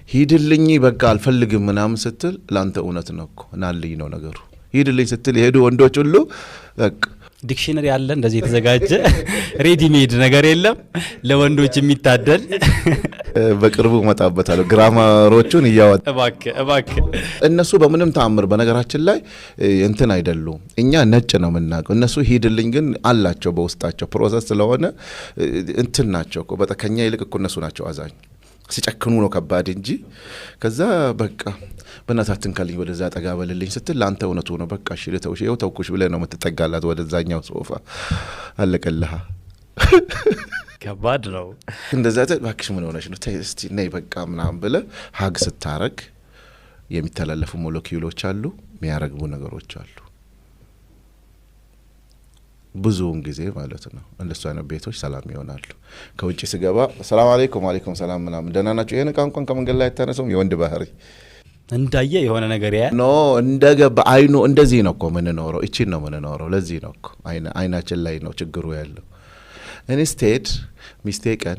ሂድልኝ በቃ አልፈልግም ምናምን ስትል ለአንተ እውነት ነው እኮ፣ ናልኝ ነው ነገሩ። ሂድልኝ ስትል የሄዱ ወንዶች ሁሉ በቃ Dictionary አለ እንደዚህ የተዘጋጀ ready made ነገር የለም ለወንዶች የሚታደል? በቅርቡ እመጣበታለሁ። Grammar ኦቹን እያወጣ እባክህ እባክህ። እነሱ በምንም ተአምር በነገራችን ላይ እንትን አይደሉም። እኛ ነጭ ነው የምናውቀው። እነሱ ሂድልኝ ግን አላቸው በውስጣቸው process ስለሆነ እንትን ናቸው እኮ፣ በጣም ከኛ ይልቅ እኮ እነሱ ናቸው አዛኝ። ሲጨክኑ ነው ከባድ እንጂ። ከዛ በቃ በእናትህ አትንካልኝ፣ ወደዛ ጠጋ በልልኝ ስትል ለአንተ እውነቱ ነው። በቃ እሺ ልተውሽ፣ ይኸው ተውኩሽ ብለህ ነው የምትጠጋላት ወደዛኛው ሶፋ። አለቀልሃ። ከባድ ነው። እንደዛ እባክሽ ምን ሆነሽ ነው? ተይ እስቲ ነይ በቃ ምናምን ብለህ hug ስታረግ የሚተላለፉ ሞለኪውሎች አሉ፣ የሚያረግቡ ነገሮች አሉ። ብዙውን ጊዜ ማለት ነው እንደሱ አይነት ቤቶች ሰላም ይሆናሉ። ከውጭ ስገባ ሰላም አለይኩም፣ አለይኩም ሰላም ምናምን፣ ደህና ናቸው። ይህን እቃ እንኳን ከመንገድ ላይ አይታነሱም። የወንድ ባህሪ እንዳየ የሆነ ነገር ያያል። No፣ እንደገባ አይኑ እንደዚህ ነው እኮ ምንኖረው። እቺን ነው ምንኖረው። ለዚህ ነው እኮ አይናችን ላይ ነው ችግሩ ያለው። Instead ሚስቴ ቀን